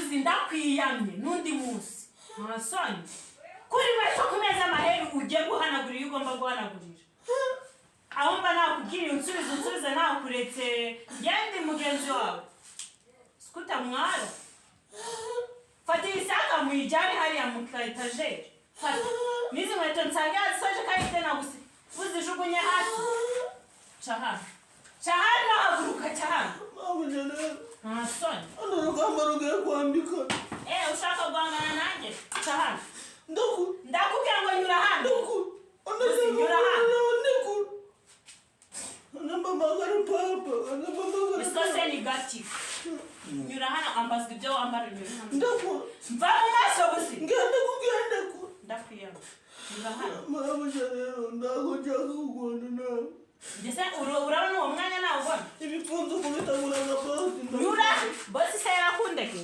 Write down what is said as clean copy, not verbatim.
Buzi, ndakwiyamye n'undi munsi. Nta soni? Kuri inkweto ku meza, amaheri ugiye guhanagura iyo ugomba guhanagurira aho mba nakubwiriye. Unsubize, unsubize, nakuretse. Ngende mugenzi wawe sikuta mwara. Fata iyi saka muyijyane hariya mu ka etajeri. Fata n'izi nkweto nsange yazisoje kandi ifite nagusi, uzijugunye hasi. Ca hano, ca hano, haguruka, ca hano. Mabuja rero. Nta soni? Hano urugamba rugiye kwambika. Eh, ushaka guhangana nanjye? Ca hano. Ndaku. Ndakubwira ngo nyura hano. Ndaku. Nyura hano. Ndaku. Nambamagara papa, nambamagara. Isikose ni gati. Nyura hano, ambazwa ibyo wambara. Nyura hano. Ndaku. Mva mu maso, busi. Ngende kugende ku. Ndakwiyama, nyura hano. Mabuja rero, ntabwo nshaka kurwana nawe. Ndetse urabona uwo mwanya nawubona. Ibipfunsi ukubitagura nka bosi. Nyura. Bosi se yarakundeke?